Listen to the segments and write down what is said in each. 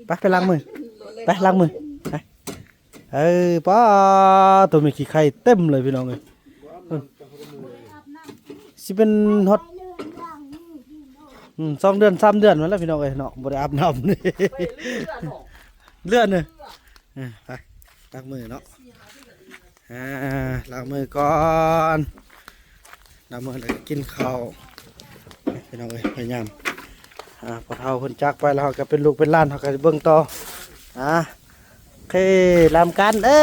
ໄປ ໄປລ້າງມື ໄປລ້າງມື ໄປ. ເອີ ປ້າ ໂຕແມ່ຂີ້ໄຂ່ເຕັມເລີຍພີ່ນ້ອງເອີຍ. ຊິເປັນຮອດ ອືມ ສອງເດືອນສາມເດືອນມາແລ້ວພີ່ນ້ອງເອີຍເນາະ ບໍ່ໄດ້ອາບນ້ຳ ເລືອດເນາະ. ເອີ ໄປ ລ້າງມືເນາະ. ອ່າ ລ້າງມືກ່ອນ ລ້າງມືແລ້ວກໍກິນເຂົ້າ ພີ່ນ້ອງເອີຍ. ພະຍາຍາມ ອ່າ ພໍ່ເຖົ້າເພິ່ນຈາກໄປແລ້ວ ເຮົາກໍເປັນລູກເປັນຫຼານ ເຮົາກໍຊິເບິ່ງຕໍ່. ອ່າ ໂອເຄ ລຳກັນ ເອີ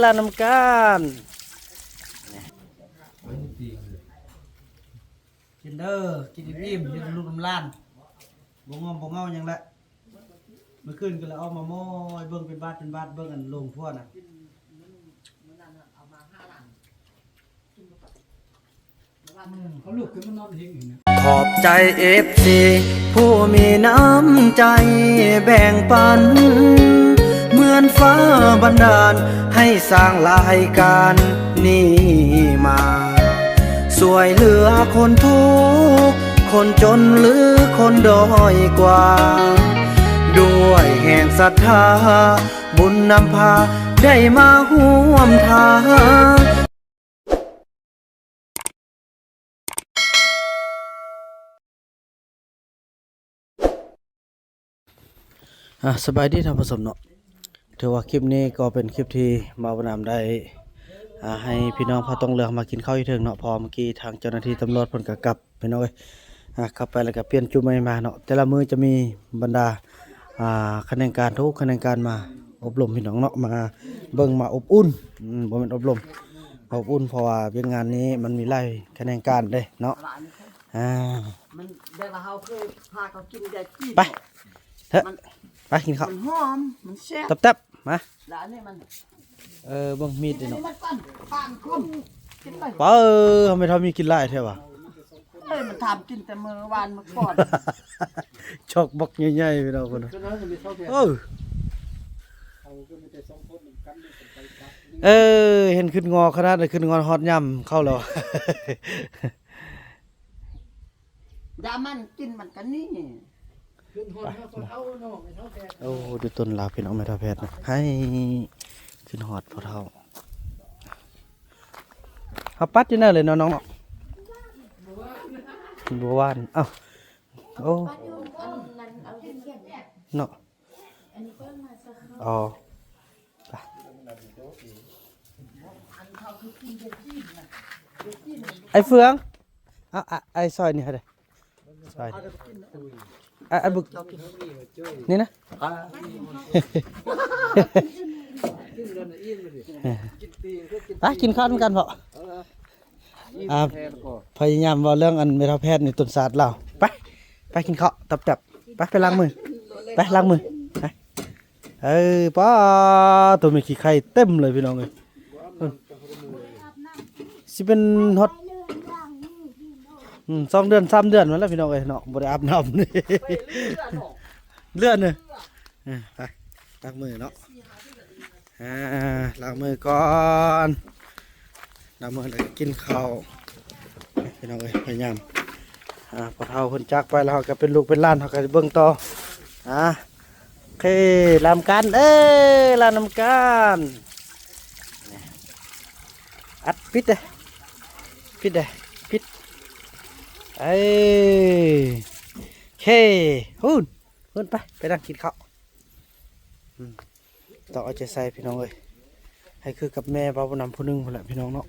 ລຳນຳກັນ. ກິນເດີ ກິນອີ່ມໆ ຢູ່ນຳລູກນຳຫຼານ ບໍ່ງ່ວງບໍ່ເຫງົາຫຍັງແຫຼະ. ມື້ຄືນກໍເລີຍອອກມາມ້ອຍເບິ່ງເປັນບາດເປັນບາດ ເບິ່ງອັນໂລງທົ່ວນະ. ເຂົາລຸກຂຶ້ນມານອນເຮັງຢູ່ນະ. ຂອບໃຈເອັຟຊີຜູ້ມີນ້ຳໃຈແບ່ງປັນ ເໝືອນຟ້າບັນດານໃຫ້ສ້າງລາຍການນີ້ມາ ຊ່ວຍເຫຼືອຄົນທຸກຄົນຈົນ ຫຼື ຄົນດ້ອຍກວ່າ ດ້ວຍແຮງສັດທາ ບຸນນຳພາໄດ້ມາຮ່ວມທາງ. ອ່າ ສະບາຍດີທ່ານຜູ້ຊົມເນາະ. ຖືວ່າຄລິບນີ້ກໍເປັນຄລິບທີ່ບ່າວບຸນນຳໄດ້ ອ່າ ໃຫ້ພີ່ນ້ອງພາຕ້ອງເລືອກມາກິນເຂົ້າຢູ່ເທິງເນາະ ເພາະວ່າເມື່ອກີ້ທາງເຈົ້າໜ້າທີ່ຕຳຫຼວດເພິ່ນກໍກັບ ພີ່ນ້ອງເອີຍ. ອ່າ ເຂົ້າໄປແລ້ວກໍປ່ຽນຈຸດໃໝ່ມາເນາະ. ແຕ່ລະມື້ຈະມີບັນດາ ອ່າ ຂະແໜງການ ທຸກຂະແໜງການມາອົບຮົມພີ່ນ້ອງເນາະ ມາເບິ່ງ ມາອົບອຸ່ນ ອືມ ບໍ່ແມ່ນອົບລົມ ມາອົບອຸ່ນ ເພາະວ່າວຽກງານນີ້ມັນມີຫຼາຍຂະແໜງການເດ້ເນາະ. ອ່າ ມັນແບບວ່າເຮົາເຄີຍພາເຂົາກິນແຕ່ຈີນ ໄປເຖາະ ມັນ ໄປກິນເຂົ້າ ມັນຫອມ ມັນແຊບ ແຕບໆ ມາ ແລ້ວອັນນີ້ມັນ ເອີ ເບິ່ງມີດນີ້ເນາະ ປານຄົນກິນໄປ ເປີ ເຮົາແມ່ເຖົ້າມີກິນຫຼາຍແທ້ຫວາ. ເອີ ມັນຖາມກິນແຕ່ມື້ວານມື້ກ່ອນ ຈອກບັກໃຫຍ່ໆ ພີ່ນ້ອງເພິ່ນ. ເອີ ເອີ ເຫັນຂຶ້ນງໍຂະໜາດນັ້ນ ຂຶ້ນງໍຮອດຍາມເຂົ້າແລ້ວ. ຢາມັນກິນມັນກໍນີ້ ຂຶ້ນຮອດເຮົາເຖົ້າເນາະ ແມ່ເຖົ້າແພດ. ໂອ້ ຢູ່ຕົ້ນລາວ ພີ່ນ້ອງ ແມ່ເຖົ້າແພດນະ ໃຫ້ຂຶ້ນຮອດພໍ່ເຖົ້າ. ເຮົາປັດຢູ່ນັ້ນເລີຍເນາະນ້ອງເນາະ ບໍ່ຫວານ. ເອົ້າ ໂອ້ ເນາະ ອໍ ໄອ້ເຟືອງ ເອົາ ອ້າຍ ອ້າຍ ຊອຍນີ້ໃຫ້ເດີ້ ຊອຍ ອ້າຍ ອ້າຍ ບຸກ ນີ້ນະ ໄປກິນເຂົ້ານຳກັນເພາະ ອ່າ ພະຍາຍາມເວົ້າເລື່ອງອັນແມ່ເຖົ້າແພດນີ້ ຕົ້ນສາດລາວ. ໄປ ໄປກິນເຂົ້າ ຕັບໆ ໄປ ໄປລ້າງມື ໄປລ້າງມື ໄປ. ເອີ ປ້າ ໂຕແມ່ຂີ້ໄຂ່ເຕັມເລີຍພີ່ນ້ອງເອີຍ. ຊິເປັນຮອດ ອືມ ສອງເດືອນສາມເດືອນມາແລ້ວພີ່ນ້ອງເອີຍເນາະ ບໍ່ໄດ້ອາບນ້ຳ ເລືອດເນາະ. ເອີ ໄປ ລ້າງມືເນາະ. ອ່າ ລ້າງມືກ່ອນ ລ້າງມືແລ້ວກໍກິນເຂົ້າ ພີ່ນ້ອງເອີຍ. ພະຍາຍາມ ອ່າ ພໍ່ເຖົ້າເພິ່ນຈາກໄປແລ້ວ ເຮົາກໍເປັນລູກເປັນຫຼານ ເຮົາກໍຊິເບິ່ງຕໍ່. ອ່າ ໂອເຄ ລຳກັນ ເອີ ລຳນຳກັນ. ອັດ ປິດເດ້ ປິດເດ້ ປິດ. ເອີ ໂອເຄ ຫຸ້ນ ຫຸ້ນ ໄປ ໄປນັ່ງກິນເຂົ້າ. ອືມ ຕ້ອງເອົາໃຈໃສ່ພີ່ນ້ອງເອີຍ ໃຫ້ຄືກັບແມ່ເວົ້ານຳຜູ້ໜຶ່ງພຸ້ນແຫຼະພີ່ນ້ອງເນາະ.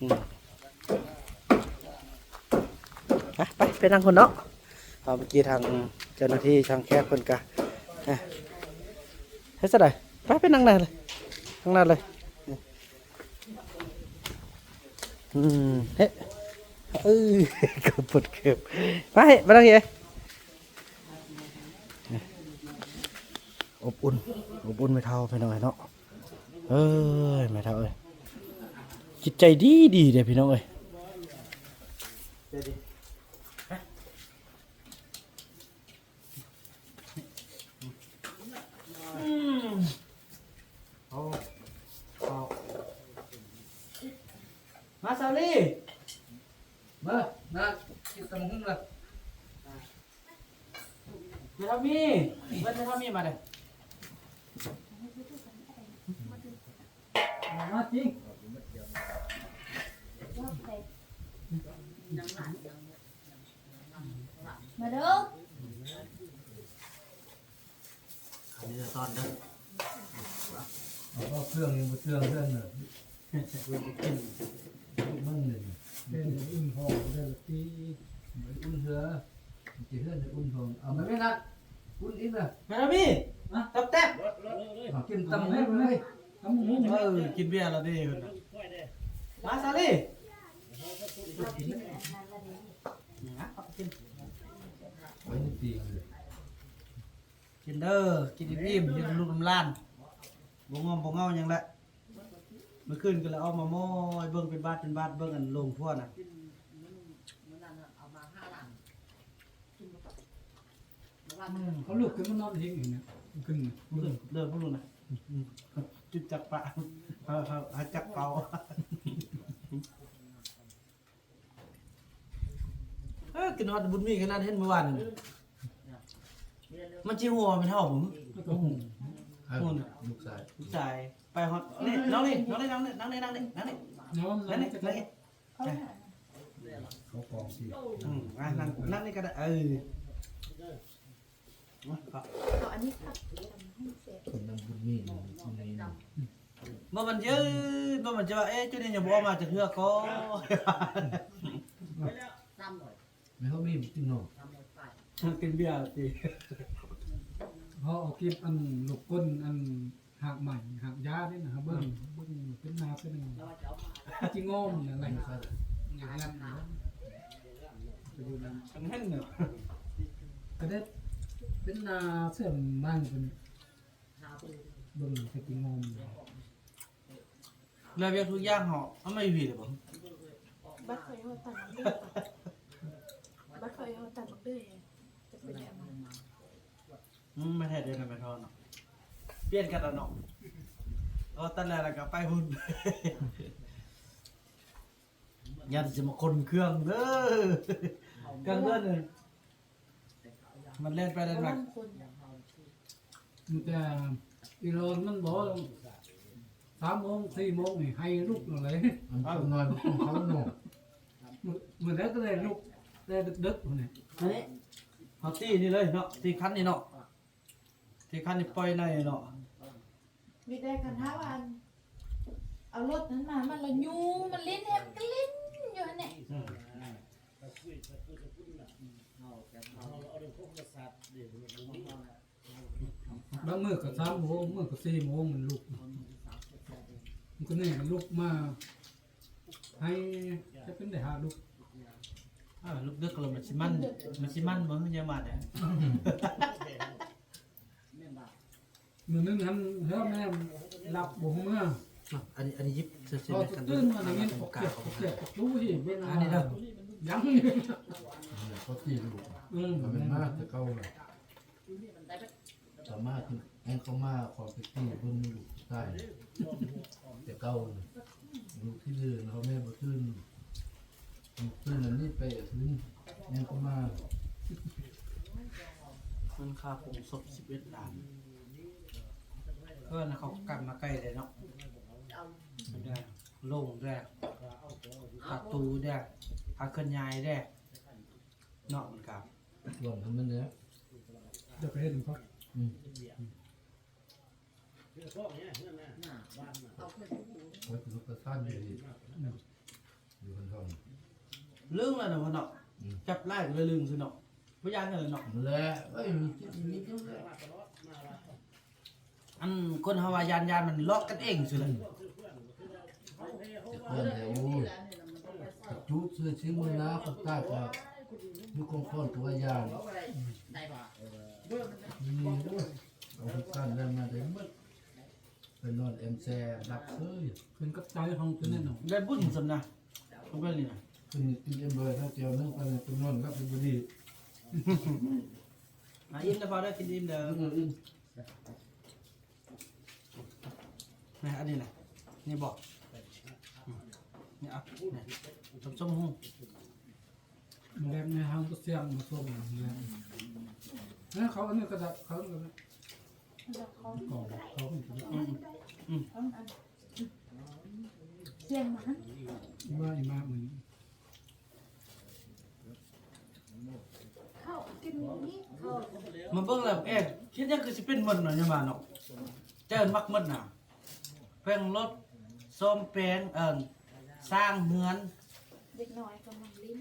ອືມ ໄປ ໄປ ໄປນັ່ງພຸ້ນເນາະ. ເອົາ ເມື່ອກີ້ທາງເຈົ້າໜ້າທີ່ ທາງແຂກເພິ່ນກະ ເຮັດຈັ່ງໃດ ໄປ ໄປນັ່ງໜ້າເລີຍ ທາງໜ້າເລີຍ. ອືມ ເຮັດ ເອີ ກະປົດເກີບ ມາເຮັດ ມານັ່ງເຮັດ. ອົບອຸ່ນ ອົບອຸ່ນແມ່ເຖົ້າພີ່ນ້ອງເອີຍເນາະ. ເອີຍ ແມ່ເຖົ້າເອີຍ ຈິດໃຈດີໆເດ້ພີ່ນ້ອງເອີຍ. ອືມ ເອົາ ເອົາ ມາ ສາວລີ ມາ ມາກິນຕຳບັກຫຸ່ງເດີ້. ແມ່ເຖົ້າມີ ເບິ່ງແມ່ເຖົ້າ ມີມາເດ້ ມາຈິງ ມາເດີ້. ອັນນີ້ລະຕອນເດີ້ ເອົາເຄື່ອງນີ້ບໍ່ເຊື່ອງເທື່ອນະ ມັນນີ້ ເປັນອຸ່ນຫ້ອງໄດ້ລະຕິ ໄປອຸ່ນເທື່ອ ຊິເຮືອນໄດ້ອຸ່ນຫ້ອງ ເອົາມາແມ່ນະ ອຸ່ນອີກນະ ແມ່ນະ ມີ ຕຳແຕບ ເອົາກິນຕຳແມ່ນເລີຍ ເອີ ກິນເບຍລະເດ້ ເພິ່ນນະ ມາສາລີ ນີ້ນະ ກິນ ໄວ້ໃນຕີນເລີຍ. ກິນເດີ້ ກິນອີ່ມໆ ຢູ່ນຳລູກນຳຫຼານ ບໍ່ງ່ອມບໍ່ເຫງົາຫຍັງແຫຼະ. ມື້ຄືນກໍເລີຍອອກມາມ້ອຍເບິ່ງເປັນບາດເປັນບາດ ເບິ່ງອັນໂລງຄົວນະ ອືມ ເຂົາລຸກຂຶ້ນມານອນເຮັດຫຍັງນີ້ ຂຶ້ນ ເລີ່ມ ເລີ່ມພຸ້ນນະ ອືມ ຈຸດຈັກປະ ເຮົາ ເຮົາ ເຮົາຈັກເປົ່າ. ເອີ ຂຶ້ນຮອດບຸນມີຂະໜາດເຫັນມື້ວານນີ້ ມັນຊິຫົວແມ່ນເຮົາບໍ່? ໃຜ? ລູກຊາຍ ລູກຊາຍ ໄປຮອດນີ້ ນ້ອງນີ້ ນ້ອງນີ້ ນັ່ງນີ້ ນັ່ງນີ້ ນັ່ງນີ້ ນັ່ງນີ້ ນັ່ງນີ້ ນັ່ງນີ້ ເຂົາກອງຊິ ອືມ ນັ່ງ ນັ່ງນີ້ກໍໄດ້ ເອີ. ເອົາອັນນີ້ຄັບ ກິນນຳບຸນມີ ບຸນມີ ບໍ່ມັນເຢີ ບໍ່ມັນຈະວ່າ ເອ ຈຸນີ້ຍັງບໍ່ອອກມາຈັກເທື່ອກໍ ແມ່ເຮົາມີກິນເນາະ ກິນເບຍຕິ ເຮົາເອົາກິບອັນລູກກົ້ນອັນ ຮາກໄມ້ຮາກຢານີ້ນະ ເບິ່ງ ເບິ່ງເປັນໜ້າເປັນ ຄືຊິງອມນະ ໄລງານ ໄລງານ ໄປຢູ່ນຳ ອັນນັ້ນນະ ກະໄດ້ເປັນໜ້າເຊື່ອມນາງເພິ່ນ ເບິ່ງຄືຊິງອມ ແລ້ວວຽກທຸກຢ່າງເຮົາເອົາມາຢູ່ພີ້ແລ້ວບໍ່? ບັດຂ້ອຍຮອດຕັນເດີ ບັດຂ້ອຍຮອດຕັນເດີ ຈະເປັນແນວນັ້ນ. ອືມ ມາແທ້ເດີນະແມ່ທອນເນາະ ປ່ຽນກັນລະເນາະ ເອົາຕັນແລ້ວລະກະໄປພຸ້ນ ຢ້ານຊິມາຂົນເຄື່ອງເດີ ກາງເດືອນນີ້ ມັນແລ່ນໄປແລ່ນມາ ແຕ່ອີລອນມັນບໍ່ ສາມໂມງ ສີ່ໂມງນີ້ໄຫ້ລຸກແລ້ວເລີຍ ອັນເຈົ້ານ້ອຍມັນຕ້ອງເຂົ້າໂມງ ມື້ໃດກໍໄດ້ລຸກແຕ່ດຶກໆພຸ້ນນີ້ ອັນນີ້ ເຮົາຕີນີ້ເລີຍເນາະ ຕີຄັນນີ້ເນາະ ທີ່ຄັນນີ້ປ່ອຍໃນເນາະ ມີແຕ່ຄັນເຮົາອັນ ເອົາລົດນັ້ນມາ ມັນລະຍຸງ ມັນຫຼິ້ນແຮງກໍຫຼິ້ນຢູ່ຫັ້ນແຫຼະ ອືມ ບາງມື້ກໍສາມໂມງ ມື້ກໍສີ່ໂມງມັນລຸກ ມັນກໍແນ່ລຸກມາ ໃຫ້ຈະເປັນໄດ້ຫາລູກ ເອີ ລູກເດິກແລ້ວມັນຊິມັນ ມັນຊິມັນບໍ່ຄືຍາມມາແດ່ ມື້ໜຶ່ງຫັ້ນເຮືອແມ່ນຫຼັບບໍ່ຮູ້ເມືອ ອັນນີ້ ອັນນີ້ຍິບຊື່ໆ ຕື່ນມາໄດ້ຍິນ ປອກແກກ ປອກແກກ ປະຕູເຫັນເວລາ ອັນນີ້ເດີ ຍັງ ເຂົາຕີລູກ ອືມ ເຂົາແມ່ນມາແຕ່ເກົ່າ ສາມາດແຮງເຂົ້າມາຂໍໄປຕີເບິ່ງລູກຕາຍ ແຕ່ເກົ່ານະ ລູກທີ່ເດີນເຂົາແມ່ບໍ່ຕື່ນ ລູກຕື່ນອັນນີ້ໄປອື່ນແຮງເຂົ້າມາ ເງິນຄ່າໂຮງສົບສິບເອັດລ້ານ ເອີ ນະ ເຂົາກັບມາໄກເດ້ເນາະ ໂລງເດ້ ປະຕູເດ້ ຄ່າເຄື່ອນຍ້າຍເດ້ ເນາະ ມັນກໍ ລວມທັງນັ້ນແຫຼະ ດຽວໄປເຮັດນຳເຂົາ ອືມ ໄວ້ກິນນຳຕາຊານຢູ່ ຢູ່ເຮືອນເຮົາ ລຶ້ງແລ້ວນະພໍ່ເນາະ ອືມ ຈັບຫຼາຍກໍເລີຍລຶ້ງຊື່ເນາະ ບໍ່ຢ້ານກັນເລີຍເນາະ ແຫຼະ ເອີຍ ມີກິນ ມີກິນແຫຼະ. ອັນຄົນເຮົາວ່າຢ້ານ ຢ້ານມັນລອກກັນເອງຊື່ແຫຼະ ອືມ ແຕ່ກ່ອນແລ້ວ ໂອ້ຍ ກະຈູດຊື່ຊິມື້ໜ້າຄົນຕາຍກໍມີຄວາມຄອນກໍວ່າຢ້ານ ອືມ ມີ ໂອ້ຍ ເອົາຄືກັນແລ້ວມາໄດ້ໝົດ ໄປນອນແອມແຊຫຼັບເຊີຍ ຂຶ້ນກັບໃຈຂອງຕົວນັ້ນເນາະ ໄດ້ບຸນສ່ຳນະ ຂອງເພິ່ນນີ້ນະ ເພິ່ນກິນເອັມຮ້ອຍແລ້ວແຈ່ວໜຶ່ງ ໄປນອນຫຼັບຢູ່ບໍ່ດີ ມາອີ່ມເດີພໍ່ເດີ ກິນອີ່ມເດີ ອືມ ນີ້ ອັນນີ້ນະ ນີ້ບໍ່ ອືມ ນີ້ ເອົາ ນີ້ ຕົ້ມໆ ຫູ ແລງໃນຫ້າງກໍສຽງມາສົ່ງແລ້ວ ເຂົາອັນນີ້ກໍໄດ້ ເຂົາອັນນີ້ກໍໄດ້ ດອກຄອນ ອືມ ອືມ ອືມ ສຽງໝາ ອີ່ມາ ອີ່ມາ ມື້ນີ້ ເຂົ້າກິນນີ້ ເຂົ້າ ມາເບິ່ງແລ້ວ ເອະ ເຮັດຫຍັງຄືຊິເປັນໝົດເນາະ ຍາມາເນາະ ເຈົ້າມັກໝົດນະ ແປງລົດ ສ້ອມແປງ ເອີ ສ້າງເຮືອນ ເດັກນ້ອຍກຳລັງຫຼິ້ນ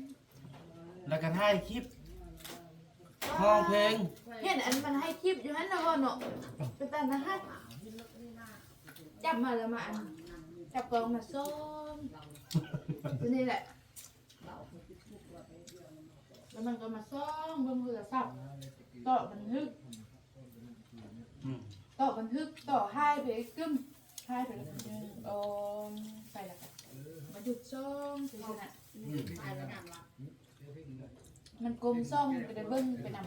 ແລ້ວກໍຖ່າຍຄລິບ ຮ້ອງເພງ ເຫັນອັນມັນຖ່າຍຄລິບຢູ່ຫັ້ນນະບໍ່ເນາະ ເປັນຕາໜ້າຮັກ ຈັບມາແລ້ວມາອັນ ຈັບກ້ອງມາສ່ອງ ຕົວນີ້ແຫຼະ ແລ້ວມັນກໍມາສ່ອງເບິ່ງໂທລະສັບ ເຕາະບັນທຶກ ອືມ ເຕາະບັນທຶກ ເຕາະຖ່າຍໄປກຶ້ມ ຖ່າຍໄປກຶ້ມ ໂອ ໄປແລ້ວກໍມາຢຸດສ່ອງ ອືມ ມັນກົ້ມສ່ອງ ກໍໄດ້ເບິ່ງໄປນຳ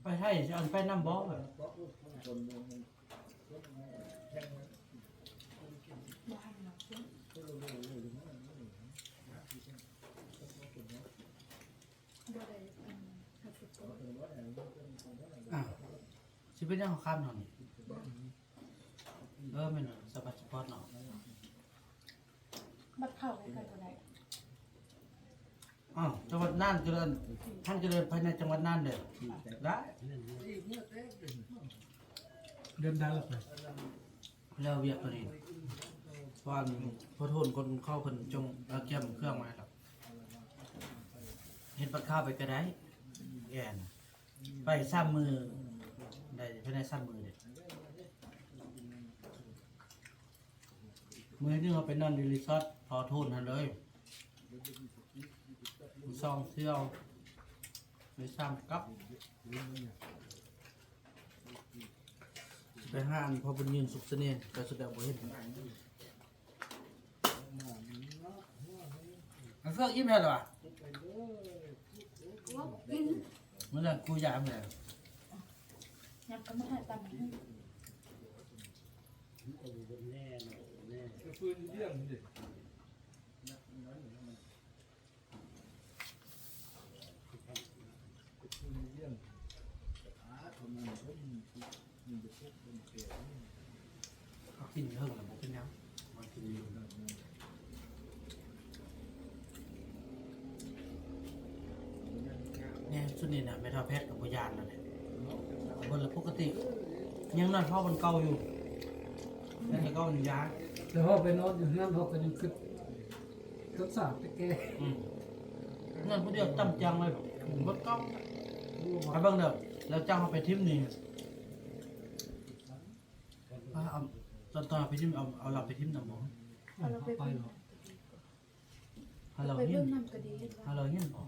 ໄປໃສ ຊິເອົາໄປນຳບໍ່? ອ້າວ ຊິເປັນຫຍັງເຮົາຂ້າມເນາະນີ້? ເອີ ແມ່ນ ສະບາຍສະປອດເນາະ ບັດເຂົ້າໃກ້ໆ ກໍໄດ້ ອ້າວ ຈັງຫວັດນ່ານຈະເລີນ ທ່ານຈະເລີນພາຍໃນຈັງຫວັດນ່ານເດີ ໄດ້ ເດີນທາງແລ້ວໄປ ແລ້ວວຽກຕົວນີ້ ເພາະວ່າພໍ່ໂທນຄົນເຂົາເພິ່ນຈົ່ງ ເອີ ກຽມເຄື່ອງມາໃຫ້ແລ້ວ ເຮັດບັດຂ້າວໄປກໍໄດ້ ແອນ ໄປສາມມື້ ໄດ້ພາຍໃນສາມມື້ເດ້ ມື້ໜຶ່ງເຮົາໄປນອນຢູ່ຣີສອດພໍ່ໂທນຫັ້ນເລີຍ ສອງທ່ຽວ ໄປສາມກັບ ໄປຫາອັນພໍ່ບຸນຍືນ ສຸກສະເໜ່ ກໍສະແດງບໍ່ເຫັນ ອັນເຟືອກອີ່ມແລ້ວຫວາ? ກິນ ມື້ນັ້ນກູຢາມແລ້ວ ຍັງກໍມາຖ່າຍຕຳໃຫ້ ຄືຟື້ນເລື່ອງເດ້ ເຮົາກິນເຖິງແລ້ວບໍ່ເປັນຫຍັງ ມັນກິນຢູ່ ແມ່ນ ຊຸດນີ້ນະ ແມ່ເຖົ້າແພັດກໍບໍ່ຢ້ານແລ້ວແຫຼະ ເບິ່ງແລ້ວປົກກະຕິ ຍັງນອນເຝົ້າບ່ອນເກົ່າຢູ່ ແມ່ນແຕ່ເກົ່າຍັງຢ້ານ ແຕ່ເຮົາໄປນອນຢູ່ເຮືອນ ເຮົາກໍຍັງຄິດ ລົດຊາດແຕ່ແກ່ ອືມ ນອນຜູ້ດຽວຕຳຈັງເລີຍ ອືມ ເບິດເກົ່າ ໂອ້ ໄປເບິ່ງເດີ ແລ້ວຈັ່ງເຮົາໄປຖິ້ມນີ້ ອາ ເອົາ ຕອນ ຕອນເຮົາໄປຖິ້ມ ເອົາ ເອົາເຫຼົ້າໄປຖິ້ມນຳບໍ່? ເອົາເຫຼົ້າໄປເບິ່ງ ເຮົາເລົ່າເຫັນ ເຮົາເລົ່າເຫັນບໍ່?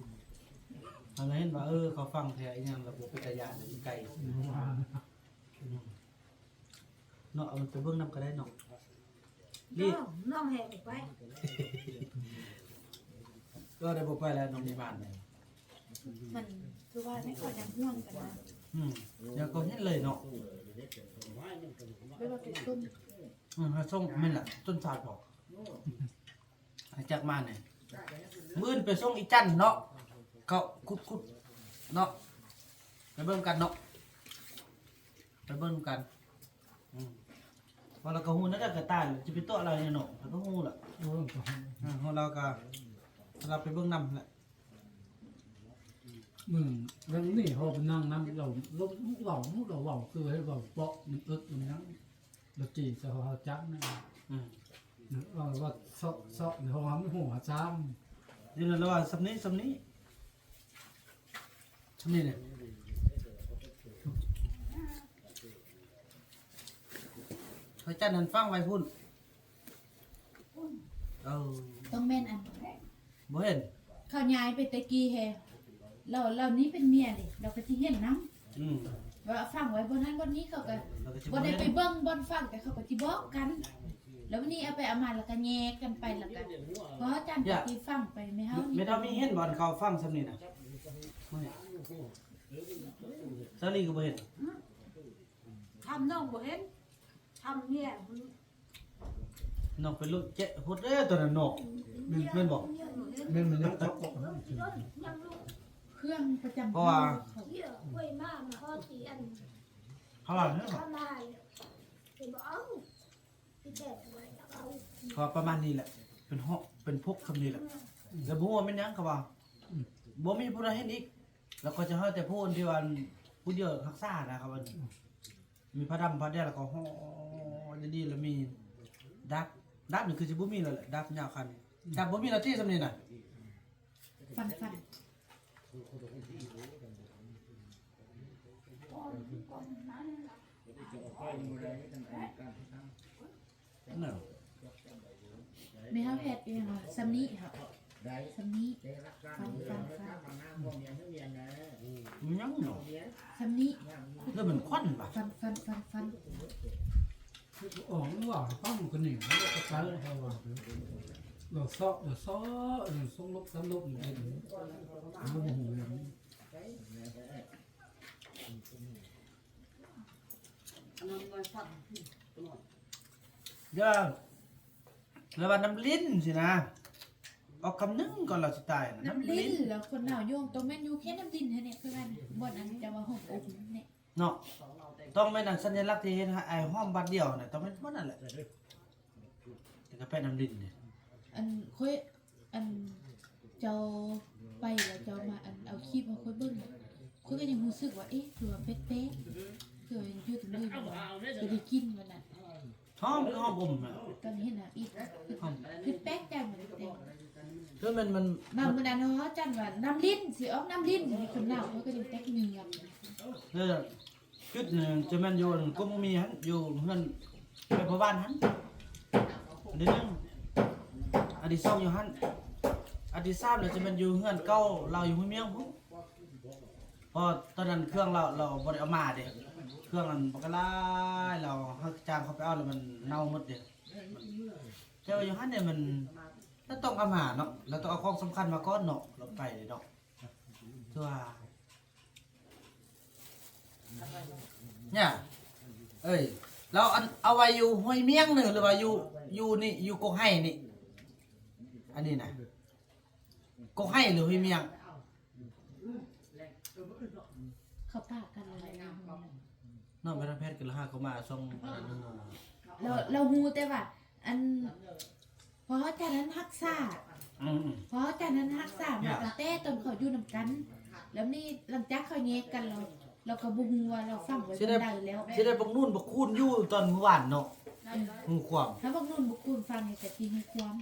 ເຮົາເຫັນວ່າ ເອີ ເຂົາຝັງແທ້ອີ່ຫຍັງ ແລ້ວບໍ່ເປັນຕາຢ້ານ ໄກ ອືມ ເນາະ ເອົາໄປເບິ່ງນຳກໍໄດ້ເນາະ ນີ້ ນ້ອງ ນ້ອງແຮງໄປ ກໍໄດ້ບໍ່ໄປແລ້ວ ນ້ອງມີບ້ານ ມັນຄືວ່າໃນເຂົາຍັງຫ່ວງກັນນະ ອືມ ແລ້ວກໍເຫັນເລີຍເນາະ ໄປວ່າໄປຊົມ ອືມ ຫາຊົມ ແມ່ນລະ ຕົ້ນຊາດພໍ ໃຫ້ຈັກມານີ້ ມື້ອື່ນໄປສົ່ງອີຈັນເນາະ ເຂົາຂຸດໆ ເນາະ ໄປເບິ່ງກັນເນາະ ໄປເບິ່ງນຳກັນ ອືມ ວ່າລາວກໍຮູ້ນະ ກະຕາຍ ຊິໄປຕົວະລາວຫຍັງເນາະ ລາວກໍຮູ້ລະ ເອີ ຮູ້ລາວກໍ ລາວໄປເບິ່ງນຳແຫຼະ ມື້ນັ້ນນີ້ເຮົາໄປນັ່ງນຳລາວ ລາວເວົ້າ ລາວເວົ້າຄືໃຫ້ເວົ້າເປາະ ມັນເອິກມັນຫຍັງ ລາວຈີ່ໃສ່ເຮົາຈັກນະ ອືມ ເວົ້າວ່າເຊາະ ເຊາະໃນຫ້ອງ ເຮົາບໍ່ຮູ້ວ່າຊ້ຳ ຢູ່ນັ້ນລະວ່າສ່ຳນີ້ ສ່ຳນີ້ ສ່ຳນີ້ແຫຼະ ພະຈັນຫັ້ນຝັງໄວ້ພຸ້ນ ເອີ ຕ້ອງແມ່ນອັນ ບໍ່ເຫັນ ເຂົາຍ້າຍໄປແຕ່ກີ້ແຮ ແລ້ວ ແລ້ວນີ້ເປັນເມຍເດ້ ລາວກໍຊິເຫັນນຳ ອືມ ວ່າຝັງໄວ້ບ່ອນນັ້ນບ່ອນນີ້ ເຂົາກໍບໍ່ໄດ້ໄປເບິ່ງບ່ອນຝັງ ແຕ່ເຂົາກໍຊິບອກກັນ ແລ້ວວັນນີ້ເອົາໄປເອົາມາ ແລ້ວກໍແຍກກັນໄປ ແລ້ວກໍ ເພາະອາຈານກໍຊິຝັງໄປແມ່ເຮົານີ້ ແມ່ເຖົ້າມີເຫັນບ່ອນເຂົາຝັງສ່ຳນີ້ນະ ສາລີກໍບໍ່ເຫັນ ຖາມນ້ອງບໍ່ເຫັນ ຖາມເມຍ ນ້ອງໄປລຸແຈະໂພດເດ້ຕອນນັ້ນເນາະ ແມ່ນ ແມ່ນບໍ່? ແມ່ນ ແມ່ນ ເຄື່ອງປະຈຳ ເພາະວ່າ ເຂົາວ່າແນວ ເຂົາວ່າປະມານນີ້ແຫຼະ ເປັນເຫາະ ເປັນພົກສ່ຳນີ້ແຫຼະ ແລ້ວບໍ່ຮູ້ວ່າແມ່ນຫຍັງ ເຂົາວ່າ ບໍ່ມີຜູ້ໃດເຫັນອີກ ແລ້ວກໍຈະເອົາແຕ່ຜູ້ທີ່ວ່າ ຜູ້ດຽວຮັກສານະ ເຂົາວ່າ ມີຜ້າດຳຜ້າແດງ ແລ້ວກໍຫໍ່ດີໆ ແລ້ວມີດາບ ດາບນີ້ຄືຊິບໍ່ມີແລ້ວແຫຼະ ດາບຍາວຄັນ ດາບບໍ່ມີແລ້ວຕິສ່ຳນີ້ນະ ຟັນ ຟັນ ແມ່ເຮົາເຮັດອີ່ຫຍັງວະ ຊຳນີ້ເຮົາ ຊຳນີ້ ຟັນ ຟັນ ຟັນ ມັນຍັງເນາະ ຊຳນີ້ ແລ້ວມັນຄວັນບາດ ຟັນ ຟັນ ຟັນ ຟັນ ອອກວ່າຟັນກໍນີ້ ມັນກໍໄປ ເຮົາວ່າ ເຮົາຊອກ ເຮົາຊອກ ເຮົາສົ່ງລົບ ສາມລົບ ມັນບໍ່ຮູ້ເລື່ອງ ຢ່າ ລະວ່ານ້ຳລິນຊີ້ນະ ອອກຄຳໜຶ່ງກ່ອນລາວຊິຕາຍນະ ນ້ຳລິນ ນ້ຳລິນ ແລ້ວຄົນລາວໂຍງ ຕ້ອງແມ່ນຢູ່ເຂດນ້ຳລິນຫັ້ນແຫຼະ ຄືວ່າບ່ອນອັນເຈົ້າວ່າຫ້ອງອົມແຫຼະ ເນາະ ຕ້ອງແມ່ນອັນສັນຍະລັກທີ່ເຮັດໃຫ້ອ້າຍຫອມບາດດຽວນະ ຕ້ອງແມ່ນບ່ອນນັ້ນແຫຼະ ແລ້ວກໍແປະນ້ຳລິນນີ້ ອັນຂ້ອຍ ອັນເຈົ້າໄປແລ້ວເຈົ້າມາອັນເອົາຄລິບໃຫ້ຂ້ອຍເບິ່ງ ຂ້ອຍກໍຍັງຮູ້ສຶກວ່າ ເອະ ຄືວ່າແປກໆ ຄືວ່າຢູ່ຕະເລີຍ ກໍໄດ້ກິນວັນນັ້ນ ຫອມ ຫອມອົມນະ ຕອນເຫັນນະອີກ ຫອມ ຄືແປກໃຈມັນແຕ່ ຄືມັນ ມັນ ບາງມື້ນັ້ນເຮົາຈັນວ່ານ້ຳລິນ ຊິອອກນ້ຳລິນ ມີຄົນລາວ ຂ້ອຍກໍຍັງແຕກເໜືອ ເອີ ຈຸດໜຶ່ງຈະແມ່ນຢູ່ອັນກົມໝີ່ຫັ້ນ ຢູ່ເຮືອນແມ່ພໍ່ບ້ານຫັ້ນ ອັນທີໜຶ່ງ ອັນທີສອງຢູ່ຫັ້ນ ອັນທີສາມແລ້ວຈະແມ່ນຢູ່ເຮືອນເກົ່າລາວຢູ່ຫ້ວຍມຽງພຸ້ນ ເພາະຕອນນັ້ນເຄື່ອງລາວ ລາວບໍ່ໄດ້ເອົາມາເດ້ ເຄື່ອງນັ້ນບັກຫຼາຍ ລາວຮັບຈ້າງເຂົາໄປເອົາແລ້ວມັນເນົ່າໝົດເດ້ ແຕ່ວ່າຢູ່ຫັ້ນນີ້ມັນ ລາວຕ້ອງເອົາມາເນາະ ລາວຕ້ອງເອົາຂອງສຳຄັນມາກ່ອນເນາະ ລາວໄປເນາະ ຄືວ່າ ເນຍ ເອີຍ ລາວອັນ ເອົາໄວ້ຢູ່ຫ້ວຍມຽງນີ້ ຫຼືວ່າຢູ່ ຢູ່ນີ້ ຢູ່ກົກໄຮ່ນີ້ ອັນນີ້ນະ ກົກໄຮ່ ຫຼືຫ້ວຍມຽງ ເຂົາປະກັນແລ້ວ ເນາະ ແມ່ນແພດກໍລະຫາເຂົ້າມາຊ່ອງອັນນັ້ນ ລາວ ລາວຮູ້ແຕ່ວ່າ ອັນ ພໍ່ເຮົາຈັນນັ້ນຮັກສາ ອືມ ພໍ່ເຮົາຈັນນັ້ນຮັກສາມາຕັ້ງແຕ່ຕອນເຂົາຢູ່ນຳກັນ ແລ້ວນີ້ຫຼັງຈາກເຂົາແຍກກັນແລ້ວ ລາວກໍບໍ່ຮູ້ວ່າລາວຝັງໄວ້ບ່ອນໃດແລ້ວ ຊິໄດ້ບັກນູນບັກຄູນຢູ່ຕອນມື້ວານເນາະ ອືມ ຮູ້ຄວາມ ຖ້າບັກນູນບັກຄູນຟັງນີ້ກໍຊິຮູ້ຄວາມ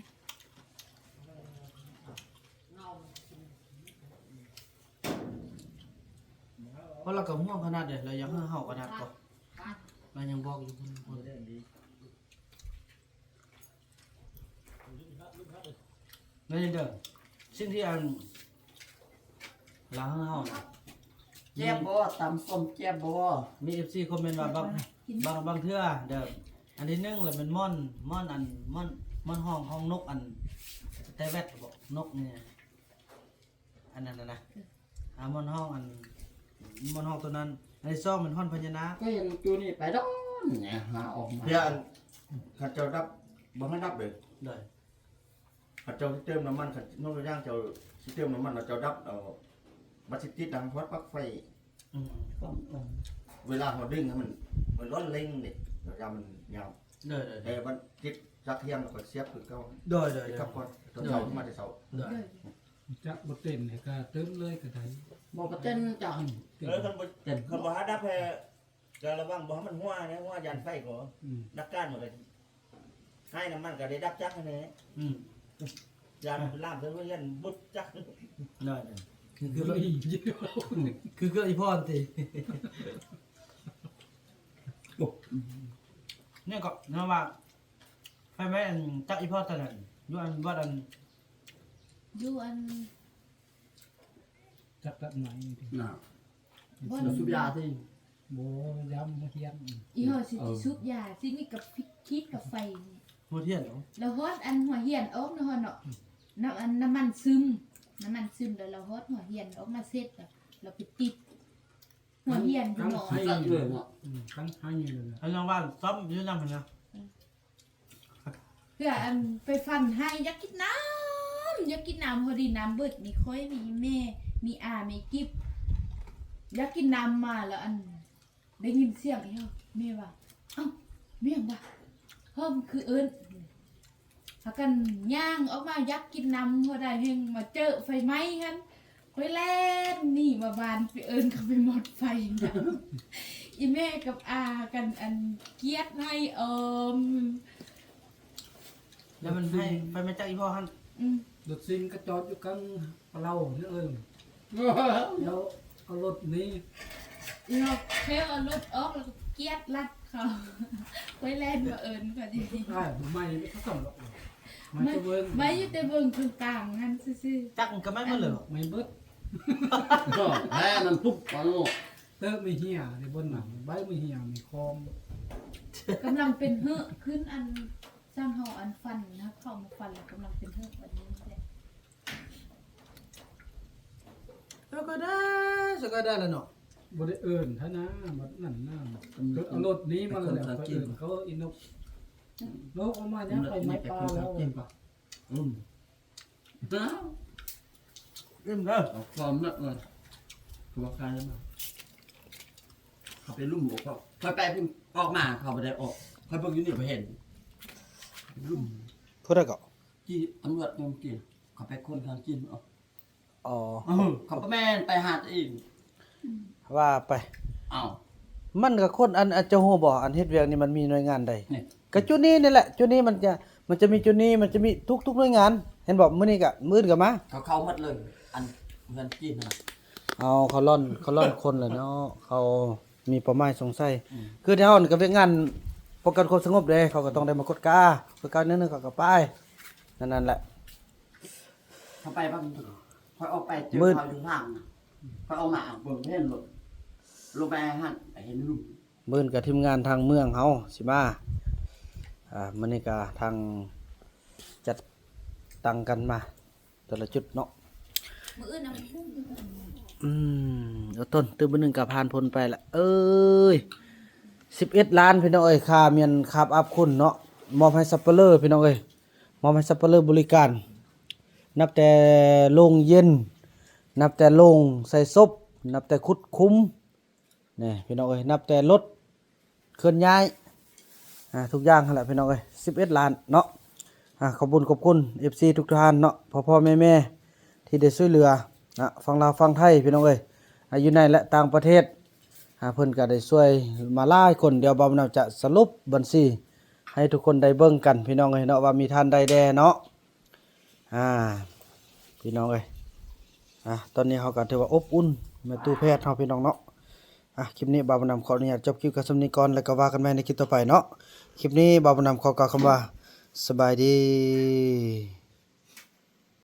ເພາະລາວກໍຫ່ວງຂະໜາດໃດ ລາວຢາກຮູ້ເຮົາຂະໜາດກໍ ລາວຍັງບອກຢູ່ພຸ້ນ ນັ້ນເດີ ສິ່ງທີ່ອັນ ລາວເຮົານະ ແຈ່ບບໍ່? ຕຳສົ້ມແຈ່ບບໍ່? ມີເອັຟຊີຄອມເມັນວ່າ ບາງ ບາງ ບາງເທື່ອເດີ ອັນທີໜຶ່ງລະແມ່ນມ່ອນ ມ່ອນອັນ ມ່ອນ ມ່ອນຮ້ອງ ຮ້ອງນົກອັນ ແຕ່ແວັດບໍ ນົກນີ້ ອັນນັ້ນນະ ເອີ ອາ ມ່ອນຮ້ອງອັນ ມ່ອນຮ້ອງໂຕນັ້ນ ອັນທີສອງແມ່ນຮ້ອງພະຍານາກ ກໍເຫັນຢູ່ນີ້ໄປດອນ ຫາອອກມາ ເພື່ອອັນ ຄັນເຈົ້າດັບ ບໍ່ໃຫ້ດັບເລີຍ ໂດຍ ຄັນເຈົ້າຊິເຕີມນ້ຳມັນ ຄັນຍົກຕົວຢ່າງເຈົ້າຊິເຕີມນ້ຳມັນແລ້ວເຈົ້າດັບເອົາ ມັນຊິຕິດດັງຮອດປລັກໄຟ ອືມ ເວລາເຮົາດຶງໃຫ້ມັນ ມັນຮ້ອນເລັ່ງເດ້ ລະຍະມັນຍາວ ໂດຍໆ ແຕ່ມັນຕິດຈັກຮຽງແລ້ວກໍສຽບຄືເກົ່າ ໂດຍໆ ຕິດກັບກ່ອນ ໂດຍ ເຊົ້າມາແຕ່ເຊົ້າ ໂດຍ ໂດຍ ຈັກບໍ່ເຕັມໃຫ້ກະເຕີມເລີຍກໍໄດ້ ບໍ່ ບໍ່ເຕັມ ເອີ ຄັນບໍ່ ເຕັມ ຄັນບໍ່ຫາດັບໃຫ້ ກະລະວັງບໍ່ໃຫ້ມັນຮົ່ວນະ ຮົ່ວ ຢ້ານໄຟກໍ ອືມ ຫຼັກການມັນກໍໃຫ້ນ້ຳມັນກໍໄດ້ດັບຈັກຫັ້ນແຫຼະ ອືມ ຢ້ານມັນລາມໃສ່ເຮືອນບຸດຈັກ ນັ້ນ ຄື ຄື ຄື ຄືອີ່ພໍ່ຫັ້ນຕິ ໂອ້ ນີ້ກໍ ເນາະວ່າ ໄຟໄໝ້ອັນຈັກອີ່ພໍ່ຕອນນັ້ນ ຢູ່ອັນວັດອັນ ຢູ່ອັນ ຈັກຕັດໄມ້ຕິ ນະ ບໍ່ ສູບຢາຕິ ບໍ່ ຍາມຮຽນ ອີ່ຫໍຊິ ເອີ ສູບຢາ ຊິມີກັບຂີດກັບໄຟນີ້ ຫົວທຽນເນາະ ລະຮອດອັນຫົວທຽນອອກນະ ເນາະ ອືມ ນ້ຳ ອັນນ້ຳມັນຊຶມ ນ້ຳມັນຊຶມ ລະລະຮອດຫົວທຽນອອກມາເສັດ ລະລະໄປຕິດຫົວທຽນຢູ່ເນາະ ທັງໄຮ່ເລີຍເນາະ ອືມ ທັງໄຮ່ເລີຍ ອັນນັ້ນວ່າຊ້ຳຢູ່ນຳຫັ້ນນະ ອືມ ເທື່ອອັນໄປຝັນຮ້າຍ ຢາກກິນນ້ຳ ຢາກກິນນ້ຳ ພໍດີນ້ຳເບິດ ມີຂ້ອຍ ມີແມ່ ມີອາ ມີກິບ ຢາກກິນນ້ຳ ມາແລ້ວອັນ ໄດ້ຍິນສຽງອີຫຍັງ ແມ່ວ່າ ເອົ້າ ແມ່ນຫຍັງວະ ຮ້ອງຄືເອີ້ນ ພາກັນຍ່າງອອກມາ ຢາກກິນນ້ຳ ພໍໄດ້ແຮ່ງມາເຈີໄຟໄໝ້ຫັ້ນ ຂ້ອຍແລ່ນໜີມາບ້ານ ໄປເອີ້ນເຂົາໄປໝົດໄຟນຳ ອີແມ່ກັບອາກັນອັນກຽດໃຫ້ອອມ ແລ້ວມັນໃຫ້ໄປມາຈາກອີ່ພໍ່ຫັ້ນ ອືມ ລົດຊິງກໍຈອດຢູ່ກາງປະເລົານີ້ເອີ້ນ ແລ້ວເອົາລົດໜີ ອີ່ພໍ່ແຄ່ເອົາລົດອອກ ແລ້ວກໍກຽດລັດເຂົາ ຂ້ອຍແລ່ນມາເອີ້ນເຂົາຢູ່ນີ້ ອ້າຍ ບໍ່ໄໝ້ໄປຊະສ່ອນດອກ ໄໝ້ ໄໝ້ແຕ່ເບິ່ງ ໄໝ້ຢູ່ແຕ່ເບິ່ງເຄິ່ງກາງຫັ້ນຊື່ໆ ຈັກມັນກໍໄໝ້ໝົດເລີຍ ໄໝ້ເບິດ ແລ້ວມັນປຸບ ເອີ ເຕີບມີເຫຍໃນບ່ອນນັ້ນ ໃບມີເຫຍມີຄອມ ກຳລັງເປັນເຫີຂຶ້ນ ອັນ ຊ່າງເຮົາອັນຝັນນະ ເຂົ້າມາຝັນແລ້ວກຳລັງເປັນເຫີອັນນີ້ແຫຼະ ສະກະດາ ສະກະດາລະເນາະ ບໍ່ໄດ້ເອີ້ນທ່ານນາ ບັດນັ້ນນາ ເອົາລົດນີ້ມາແລ້ວ ໄປເອີ້ນເຂົາອີນົກ ນົກອອກມາຍັງໄປໄມ້ປ່າແລ້ວ ອືມ ອີ່ມເດີ ອອກຄວາມເນາະ ເອີ ຄືວ່າຄາຍມາ ເຂົາໄປລຸ່ມອອກ ຂ້ອຍໄປພຸ້ນ ອອກມາເຂົາບໍ່ໄດ້ອອກ ຂ້ອຍເບິ່ງຢູ່ນີ້ບໍ່ເຫັນ ລຸ່ມ ຜູ້ໃດເກາະ? ຈີນ ຕຳຫຼວດເມື່ອກີ້ ເຂົາໄປຄົ້ນທາງຈີນອອກ ອໍ ເອີ ເຂົາບໍ່ແມ່ນໄປຫາຕົວເອງ ວ່າໄປ ອ້າວ ມັນກໍຄົນ ອັນ ອັນ ເຈົ້າຮູ້ບໍ່ ອັນເຮັດວຽກນີ້ມັນມີໜ່ວຍງານໃດ? ນີ້ ກໍຈຸດນີ້ນີ້ແຫຼະ ຈຸດນີ້ມັນຈະ ມັນຈະມີຈຸດນີ້ ມັນຈະມີທຸກໆໜ່ວຍງານ ເຫັນບໍ່? ມື້ນີ້ກໍ ມື້ອື່ນກໍມາ ເຂົາເຂົ້າໝົດເລີຍ ອັນເຮືອນຈີນຫັ້ນນະ ເອົາ ເຂົາລ່ອນ ເຂົາລ່ອນຄົນແຫຼະເນາະ ເຂົາມີເປົ້າໝາຍສົງໄສ ອືມ ຄືແນວເຮົານີ້ກໍວຽກງານປ້ອງກັນຄວາມສະຫງົບເດ້ ເຂົາກໍຕ້ອງໄດ້ມາກວດກາ ກວດກາໜ້ອຍໜຶ່ງເຂົາກໍໄປ ນັ້ນ ນັ້ນແຫຼະ ເຂົາໄປບ້ານ ຂ້ອຍອອກໄປເຈີເຂົາຢູ່ທາງນະ ຂ້ອຍອອກມາເບິ່ງເຫັນລົດ ລົງໄປຫັ້ນໄປເຫັນລຸງ ມື້ອື່ນກໍທີມງານທາງເມືອງເຮົາຊິມາ ອ່າ ມື້ນີ້ກໍທາງຈັດຕັ້ງກັນມາແຕ່ລະຈຸດເນາະ ມື້ອື່ນນະ ອືມ ເອົາຕົ້ນ ຕື່ມມື້ໜຶ່ງກໍຜ່ານພົ້ນໄປລະ ເອີຍ ສິບເອັດລ້ານ ພີ່ນ້ອງເອີຍ ຄ່າມ້ຽນຄາບອາບຂຸ້ນເນາະ ມອບໃຫ້ສັບປະເລີ ພີ່ນ້ອງເອີຍ ມອບໃຫ້ສັບປະເລີບໍລິການ ນັບແຕ່ໂລງເຢັນ ນັບແຕ່ໂລງໃສ່ສົບ ນັບແຕ່ຂຸດຂຸມ ນີ້ພີ່ນ້ອງເອີຍ ນັບແຕ່ລົດເຄື່ອນຍ້າຍ ອ່າ ທຸກຢ່າງຫັ້ນແຫຼະພີ່ນ້ອງເອີຍ ສິບເອັດລ້ານເນາະ ອ່າ ຂອບບຸນຂອບຄຸນເອັຟຊີທຸກໆທ່ານເນາະ ພໍ່ໆແມ່ໆ ທີ່ໄດ້ຊ່ວຍເຫຼືອນະ ຝັ່ງລາວຝັ່ງໄທພີ່ນ້ອງເອີຍ ອ່າ ຢູ່ໃນ ແລະ ຕ່າງປະເທດ ອ່າ ເພິ່ນກໍໄດ້ຊ່ວຍມາຫຼາຍຄົນ ດຽວບ່າວບຸນນຳຈະສະຫຼຸບບັນຊີໃຫ້ທຸກຄົນໄດ້ເບິ່ງກັນ ພີ່ນ້ອງເອີຍເນາະ ວ່າມີທ່ານໃດແດ່ເນາະ ອ່າ ພີ່ນ້ອງເອີຍ ອ່າ ຕອນນີ້ເຮົາກໍຖືວ່າອົບອຸ່ນ ແມ່ຕູ້ແພດເຮົາ ພີ່ນ້ອງເນາະ ອ່າ ຄລິບນີ້ບ່າວບຸນນຳຂໍອະນຸຍາດຈົບຄລິບກັນສ່ຳນີ້ກ່ອນ ແລ້ວກໍວ່າກັນໃໝ່ໃນຄລິບຕໍ່ໄປເນາະ ຄລິບນີ້ບ່າວບຸນນຳຂໍກ່າວຄຳວ່າ ສະບາຍດີ.